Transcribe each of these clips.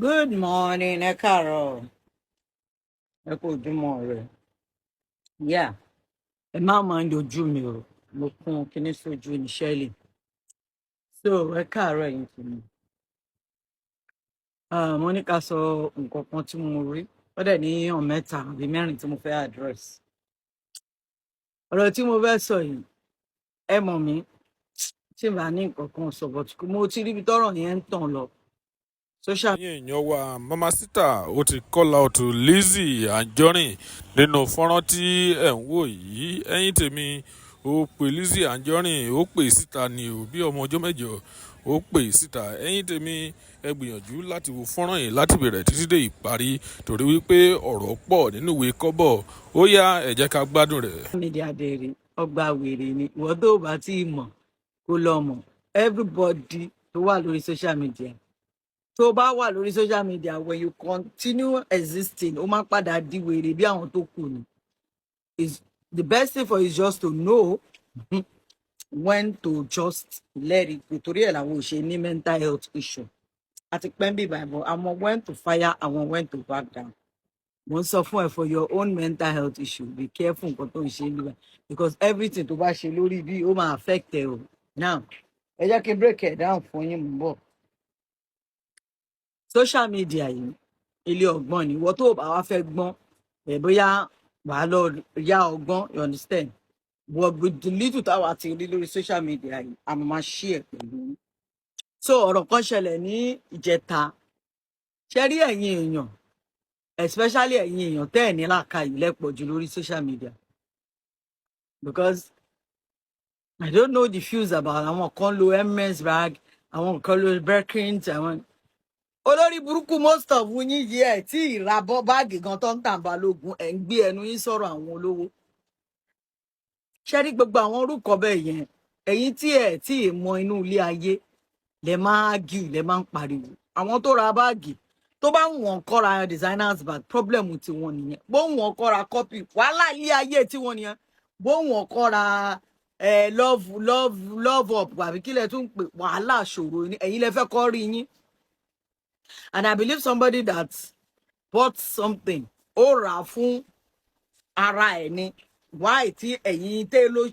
Good morning, ẹ káàárọ̀, ẹ kú ojúmọ́ rẹ̀. Yeah, ẹ má máa ń dojú mi o, mo kún kinní sójú ní Shelley. So, ẹ káàárọ̀ ẹ̀yin tèmi. Ah, mo ní ká sọ nǹkan kan tí mo rí. Ó dẹ̀ ní ọ̀n mẹ́ta àbí mẹ́rin tí mo fẹ́ address. Ọ̀rọ̀ tí mo fẹ́ sọ yìí, ẹ mọ̀ mí, tí n bá ní nǹkan kan sọ, but mo ti rí ibi tọ́rọ̀ yẹn ń tàn lọ. Social Ẹ̀yin èèyàn wa, Mama Sita ó ti call out Lizzy Anjorin nínú fọ́nrán tí ẹ̀ ń wò yìí. Ẹ̀yin tèmi, ó pe Lizzy Anjorin, ó pè síta ní o, bí ọmọ ọjọ́ 8, ó pè síta. Ẹ̀yin tèmi, ẹ gbìyànjú láti wo fọ́nrán yìí láti bẹ̀rẹ̀ títí dé ìparí, torí wípé ọ̀rọ̀ pọ̀ nínú ìwé kọ́bọ̀. Ó yá, ẹ jẹ́ ká gbádùn rẹ̀. Media dèrè ọgbà wèrè ni. Ìwọ tó o bá tí ì mọ̀, kó lọ mọ̀. Everybody tó wà lórí social media, tó bá wà lórí social media, when you continue existing, ó máa padà di wèrè bí àwọn tó kù ni. Is the best thing for you is just to know when to just let it go, torí ẹ̀ làwọn ò ṣe ní mental health issue àti pẹ́ńbì bàbọ̀ àwọn when to fire, àwọn when to back down. Mo ń sọ fún ẹ, for your own mental health issue, be careful nǹkan tó ń ṣe níbẹ̀, because everything tó bá ṣe lórí bí, ó máa affect ẹ o. Now, ẹ jẹ́ kí n break it down fún yín. Mò ń bọ̀. Social media yìí, ilé ọgbọ́n ni. Ìwọ tó o bá wá fẹ́ gbọ́n ẹ̀, bóyá wàá lọ yá ọgbọ́n, you understand? But with the little táwa ti rí lórí social media yìí, a máa share pẹ̀lú yín. So ọ̀rọ̀ kan ṣẹlẹ̀ ní ìjẹta. Ṣe rí ẹ̀yin èèyàn, especially ẹ̀yin èèyàn tẹ́ ẹ̀ ní làákàyè lẹ́pọ̀ jù lórí social media, because I don't know the views about àwọn kan lo Hermes bag, àwọn kan lo Birkins, àwọn olórí burúkú. Most of yín yìí, ẹ̀ tí ìra bọ́ báàgì gan tó ń tàn balógun, ẹ̀ ń gbé ẹnu yín sọ̀rọ̀ àwọn olówó. Ṣé rí gbogbo àwọn orúkọ bẹ́ẹ̀ yẹn, ẹ̀yin tí ẹ̀ tí ì mọ inú ilé ayé lẹ máa argue, lẹ máa ń pariwo. Àwọn tó ra báàgì, tó bá ń wọ̀n kọ́ra designers bag, problem tiwọn nìyẹn. Bó ń wọ̀n kọ́ra copy, wàhálà ilé ayé tiwọn nìyẹn. Bó ń wọ̀n kọ́ra love love love up àbí kílẹ̀ tún pè, wàhálà ṣòro ni. Ẹ̀yin lẹ fẹ́ kọ́ rí yín. And I believe somebody that bought something, ó rà á fún ara ẹ̀ ni. Why tí ẹ̀yin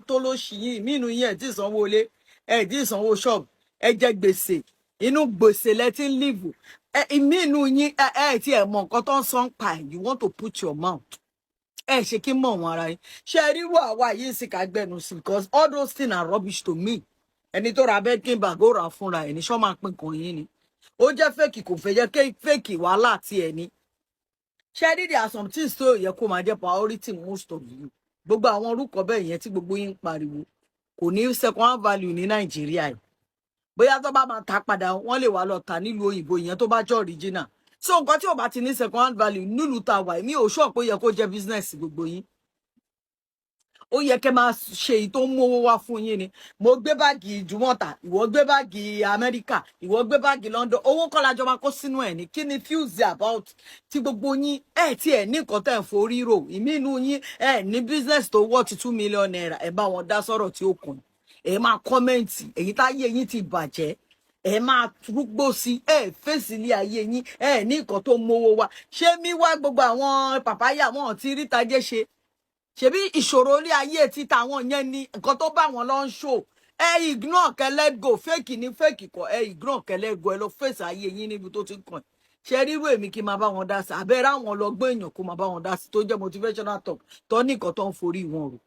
tó ló ṣì yín mínú yín, ẹ̀ tí ì sanwó ilé, ẹ̀ tí ì sanwó shop, ẹ jẹ gbèsè, inú gbèsè lẹ ti ń live. Ẹ ìmínú yín, ẹ tí ẹ mọ nǹkan tó ń sọ ń pa ẹ, you want to put your mouth. Ẹ ṣe kí mọ̀ wọn ara yín. Ṣe ríru àwa yìí sì ká gbẹnu sí, because all those things are rubbish to me. Ẹni tó ra Birkin bag, ó rà fúnra ẹ̀ ní. Ṣọ́ máa pín kan yín ni? Ó jẹ́ fake, kò fẹ́ jẹ́ fake, wàhálà tiẹ̀ ni. Ṣe rí, there are some things tó yẹ kó máa jẹ́ priority. Most of you, gbogbo àwọn orúkọ bẹ́ẹ̀ yẹn tí gbogbo yín ń pariwo, kò ní second hand value ní Nàìjíríà yìí. Bóyá tó bá máa ta padà, wọ́n lè wá lọ tà nílùú òyìnbó yẹn tó bá jẹ́ original. So nǹkan tí ò bá ti ní second hand value nílùú tá a wà, mi ò sọ pé ó yẹ kó jẹ́ business gbogbo yín. Ó yẹ kẹ́ máa ṣe èyí tó ń mówó wá fún yín ni. Mo gbé báàgì Ìdúmọ̀tà, ìwọ gbé báàgì Amẹ́ríkà, ìwọ gbé báàgì London, owó kọ́ la jọ máa kó sínú ẹ̀ ní. Kí ni fuse about tí gbogbo yín ẹ̀ tí ẹ̀ ní nǹkan tẹ̀ ń forí rò? Ìmí inú yín ẹ̀ ní business tó wọ́ ti ₦2 million, ẹ̀ bá wọn dá sọ̀rọ̀ tí ó kàn. Ẹ̀ máa comment èyí táyé yín ti bàjẹ́, ẹ máa rúgbó sí ẹ, fèsì ilé ayé yín. Ẹ ní nǹkan tó mówó wá. Ṣé mi wá gbogbo àwọn pàpáyà wọn ti rí tajé ṣe? Ṣebí ìṣòro ilé ayé títa àwọn yẹn ni nǹkan tó bá wọn lọ ń ṣò. Ẹ ignore, kẹ let go. Fake ni, fake kọ, ẹ ignore, kẹ let go. Ẹ lọ fèsì ayé yín níbi tó ti ń kàn. Ṣe ríru èmi kí n máa bá wọn dá sí, àbẹ́rẹ́ àwọn ọlọ́gbọ́n èèyàn kó máa bá wọn dá sí, tó jẹ́ motivational talk, tó ní nǹkan tó ń forí wọn rò,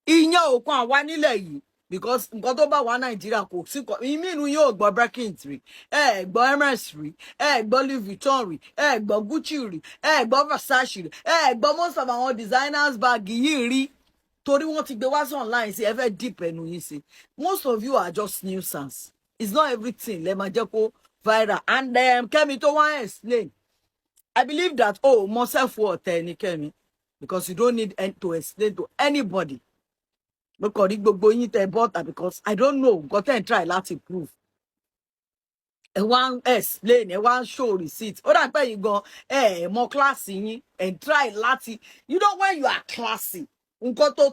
ìyẹn ò kan àwa nílẹ̀ yìí, because nǹkan tó bá wà Nàìjíríà kò sí kọ. Ìmínú yóò gbọ́ Birkin rí, ẹ gbọ́ Hermes rí, ẹ gbọ́ Louis Vuitton rí, ẹ gbọ́ Gucci rí, ẹ gbọ́ Versace rí, ẹ gbọ́ most of àwọn designers bag yìí rí, torí wọ́n ti gbé wá sí online sí. Ẹ fẹ́ dip ẹnu yín sí. Most of you are just nuisance. It's not everything lẹ máa jẹ́ kó viral. And Kẹ́mi tó wá explain, I believe that, oh, mo self worth ẹ ní Kẹ́mi, because you don't need to explain to anybody. Mo kàn rí gbogbo yín tẹ bọ́tà, because I don't know nǹkan tẹ́ ń try láti prove. Ẹ wá ń explain, ẹ wá ń show receipt. Ó dà pé yín gan ẹ mọ kíláàsì yín, ẹ ń try láti, you know, when you are classy, nǹkan tó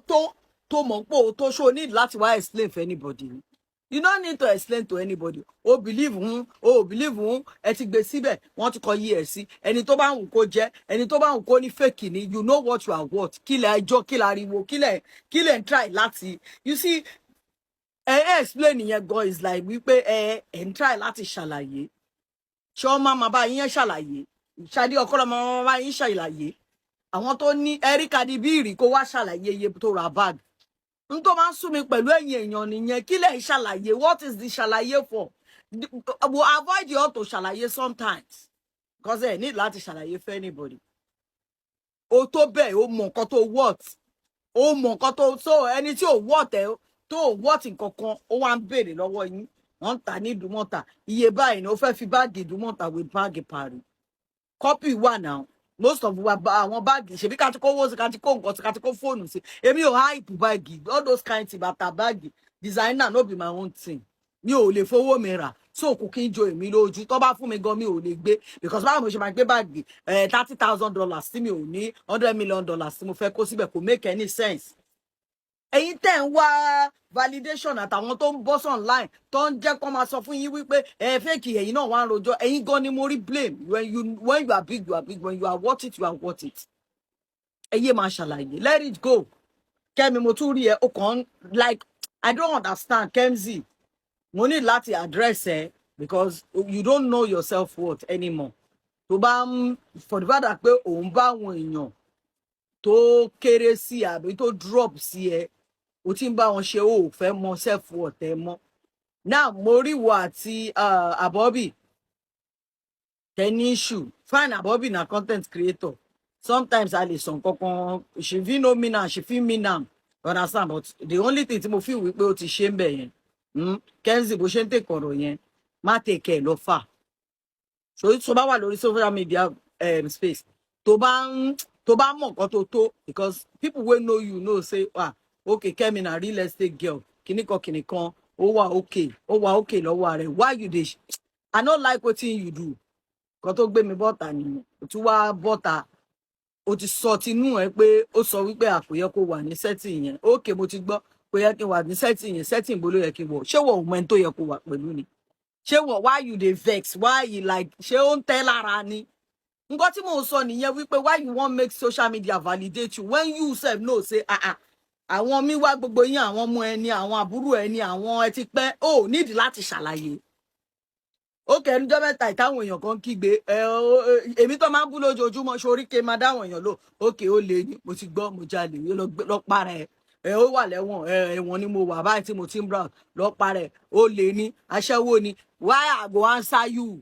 tó mọ̀ pé o tó ṣó need láti wá explain for anybody ni. You no need to explain to anybody. O believe hun, o believe hun. Ẹ ti gbé síbẹ̀, wọ́n ti kọ yí ẹ̀ sí. Ẹni tó bá ń wù kó jẹ́, ẹni tó bá ń wù kó ní fake ni. You know what you are worth. Kí lẹ ẹjọ́, kí lẹ ariwo, kí lẹ ń try láti, you see, ẹ explain yẹn gan is like wípé ẹ ń try láti ṣàlàyé. Ṣé ọmọ máa bá yín ṣàlàyé? Ṣadé ọkọ lọmọ máa bá yín ṣàlàyé. Àwọn tó ní ẹrí Cardi B rí kó wá ṣàlàyé iye tó ra bag n tó máa ń sú mi pẹ̀lú ẹ̀yin èèyàn nìyẹn. Kí lẹ̀ ń ṣàlàyé? What is the ṣàlàyé for? We avoid the auto ṣàlàyé sometimes because ẹ ní láti ṣàlàyé for anybody. O tó bẹ́ẹ̀, o mọ nǹkan tó worth, o mọ nǹkan tó so. Ẹni tí ò worth ẹ, tó ò worth nǹkan kan, ó wá ń béèrè lọ́wọ́ yín. Wọ́n ń tà ní Ìdúmọ̀tà, iye báyìí ni ó fẹ́ fi báàgì Ìdúmọ̀tà wé báàgì Paris. Copy wà náà. Most of wa àwọn báàgì, ṣèbí ká ti kó owó sí, ká ti kó nǹkan sí, ká ti kó fóònù sí. Èmi ò hype báàgì, all those kind of bàtà, báàgì designer no be my own thing. Mi ò lè fowó mi rà, so kò kí n jo èmi lójú. Tó bá fún mi gan, mi ò lè gbé, because báwo mo ṣe máa gbé báàgì $30,000 tí mi ò ní $100 million tí mo fẹ́ kó síbẹ̀? Kò make any sense. Ẹ̀yin tẹ́ ń wá validation àtàwọn tó ń bọ́ sí online, tó ń jẹ́ kó máa sọ fún yín wípé ẹ fake, ẹ̀yin náà wá ń rojọ́. Ẹ̀yin gan ni mo rí blame. When you are big, you are big. When you are worth it, you are worth it. Ẹ yé máa ṣàlàyé, let it go. Kẹ́mi, mo tún rí ẹ, o kàn like, I don't understand. Kemzy, mo ní láti address ẹ because you don't know your self worth anymore. Tó bá ń for the fact that pé òun bá àwọn èèyàn tó kéré sí àbí tó drop sí ẹ, o ti ń bá wọn ṣe, o ò fẹ́ mọ self worth ẹ mọ́. Now mo rí wo àti Àbọ́bì tẹ issue. Fine, Àbọ́bì na content creator. Sometimes a lè sọ nǹkan kan, she fit no mean am, she fit mean am, you understand? But the only thing tí mo feel wípé ó ti ṣe ń bẹ̀ yẹn, Kenzie, bó ṣe ń tèkọ̀ ọ̀rọ̀ yẹn, má tèkẹ́ ẹ̀ lọ fà. So tó bá wà lórí social media space, tó bá mọ̀ nǹkan tó tó, because people wey know you know say, ah, okay, Kemi na real estate girl, kìnnìkan kìnnìkan, ó wà okay, ó wà okay lọ́wọ́ rẹ̀. Why you dey? I no like wetin you do. Nǹkan tó gbé mi bọ́ta nìyẹn. Ó tún wá bọ́ta, ó ti sọ tinú ẹ pé ó sọ wípé àpò yẹ kó wà ní setting yẹn. Okay, mo ti gbọ́ pé yẹ kí n wà ní setting yẹn. Setting bó ló yẹ kí n wọ̀? Ṣé wọ́n ò mọ ẹni tó yẹ kó wà pẹ̀lú ni? Ṣé wọ́n, why you dey vex? Why you like, ṣé ó ń tẹ́ lára ni? Nǹkan tí mò ń sọ nìyẹn wípé why you wan make social media validate you when you sef know say, ah ah, àwọn mi wá gbogbo yín, àwọn ọmọ ẹni, àwọn àbúrò ẹni, àwọn ẹ ti pẹ́, ó nídìí láti ṣàlàyé. Ó kẹrìnjọ mẹ́ta ìtàwọn èèyàn kan kígbe ẹ èmi tó máa ń bú lójoojúmọ́ sórí ké máa dáwọn èèyàn lò. Ókè, ó lè ní mo ti gbọ́, mo jalè, lọ para ẹ. Ẹ ó wà lẹ́wọ̀n ẹ, ẹ̀wọ̀n ni mo wà báyìí tí mo ti ń brown. Lọ para ẹ, ó lè ní aṣẹ́wó ni. Why I go answer you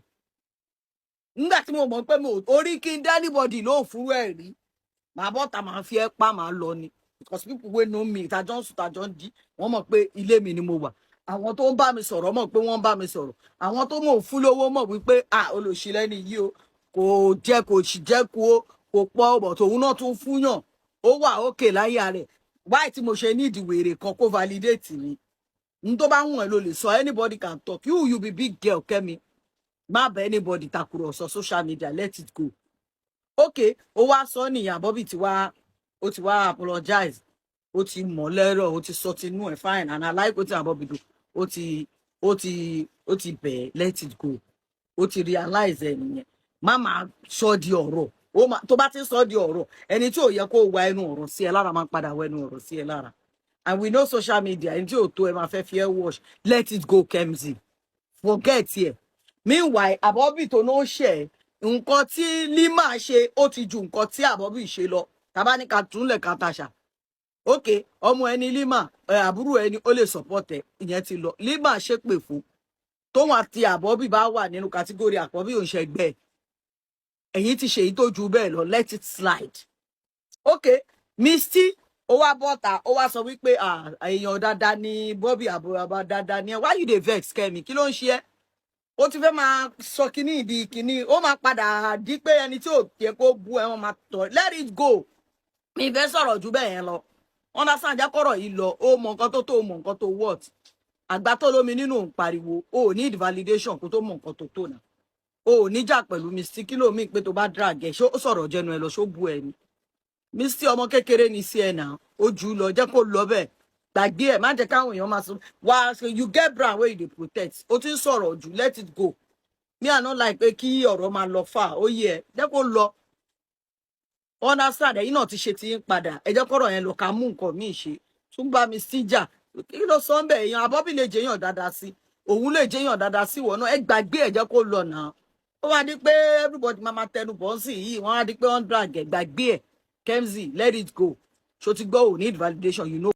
nígbà tí mo mọ̀ pé mo orí kí n dá anybody ló fúrú ẹ̀ rí? Màá bọ́ta, màá fi ẹ́ pa, màá lọ ni, because people wey know me, ìtajọ́ ń sùn, ìtajọ́ ń di, wọ́n mọ̀ pé ilé mi ni mo wà. Àwọn tó ń bá mi sọ̀rọ̀ mọ̀ pé wọ́n ń bá mi sọ̀rọ̀. Àwọn tó mọ̀ ń fún lówó mọ̀ wípé, ah, olùsílẹ̀ ni yìí o, kò jẹ́, kò sì jẹ́ kó kò pọ̀ ọ̀bọ̀ tòun náà tún fúnyàn, ó wà òkè láyé rẹ̀. Why tí mo ṣe ní ìdìwèrè kan kó validate mi? N tó bá wùn ẹ́ ló lè sọ. Anybody can talk. You be big girl. Kẹ́mi, má bẹ anybody takùrọ̀sọ social media, let it go. Okay, ó wá sọ nìyẹn. Àbọ́bì tí wá, ó ti wá apologize, ó ti mọ̀ lẹ́rọ̀, ó ti sọ tinú ẹ̀. Fine, and I like wetin Àbọ́bì do. Ó ti bẹ̀, let it go. Ó ti realize ẹ̀ nìyẹn. Má máa sọ di ọ̀rọ̀. Ó máa tó bá ti sọ di ọ̀rọ̀, ẹni tí ò yẹ kó wa ẹnu ọ̀rọ̀ sí ẹ lára máa padà wọ ẹnu ọ̀rọ̀ sí ẹ lára. And we know social media, ẹni tí ò tó ẹ máa fẹ́ fi ẹ wash. Let it go, Kemzy, forget ẹ. Meanwhile, Àbọ́bì tó ló ń ṣe nǹkan tí Lima ṣe, ó ti ju nǹkan tí Àbọ́bì ṣe lọ. Tàbá ní ká túnlẹ̀ ká taṣà, ok, ọmọ ẹni Lima ẹ, àbúrò ẹni, ó lè support ẹ, ìyẹn ti lọ. Lima ṣépè fún tóun àti Àbọ́bì bá wà nínú category, Àbọ́bì ò ń ṣẹgbẹ́ ẹ̀. Ẹ̀yin ti ṣe èyí tó ju bẹ́ẹ̀ lọ, let it slide. Ok, Misty, ó wá bọ́ta, ó wá sọ wípé, ah, èèyàn dáadáa ni Bobby, àbúrò dáadáa ni ẹ. Why you dey vex, Kẹ́mi? Kí ló ń ṣe ẹ́? Ó ti fẹ́ máa sọ kínní ìdí kínní, ó máa padà di pé ẹni tí ò yẹ kó bú ẹ, wọ́n máa tọ̀. Let it go. Mi fẹ́ sọ̀rọ̀ ju bẹ́ẹ̀ yẹn lọ. Wọ́n dá sàn jákọ̀rọ̀ yìí lọ. Ó mọ nǹkan tó tó, mọ nǹkan tó what. Àgbà tó lómi nínú òun pariwo. Ó need validation kó tó mọ nǹkan tó tó náà. O ò níjà pẹ̀lú Misty. Kí ló mí pé tó bá drag ẹ, ṣó sọ̀rọ̀ jẹnu ẹ lọ? Ṣó bu ẹ ni? Misty ọmọ kékeré ní sí ẹ náà, ó jù ú lọ, jẹ́ kó lọ bẹ́ẹ̀. Gbàgbé ẹ̀, má jẹ́ káwọn èèyàn máa sọ wá. You get brand wey you dey protect. O ti ń sọ̀rọ̀ jù, let it go. Me, I no like pé kí ọ̀rọ̀ máa lọ fà. Ó yẹ ẹ jẹ́ kó lọ. Understand? Ẹ̀yin náà ti ṣe ti ń padà. Ẹ jẹ́ kọ́rọ̀ yẹn lọ, ká mú nǹkan míì ṣe. Tún bá mi síjà, kí ló sọ ń bẹ̀? Èèyàn àbọ́bí lè jẹ́yàn dáadáa sí òun, lè jẹ́yàn dáadáa sí ìwọ náà. Ẹ gbàgbé ẹ, jẹ́ kó lọ náà. Ó wá di pé everybody máa máa tẹnu bọ́ sí yìí, wọ́n á di pé wọ́n drag ẹ̀. Gbàgbé ẹ̀, Kemzy, let it go. Ṣó ti gbọ́? Ò need validation, you know.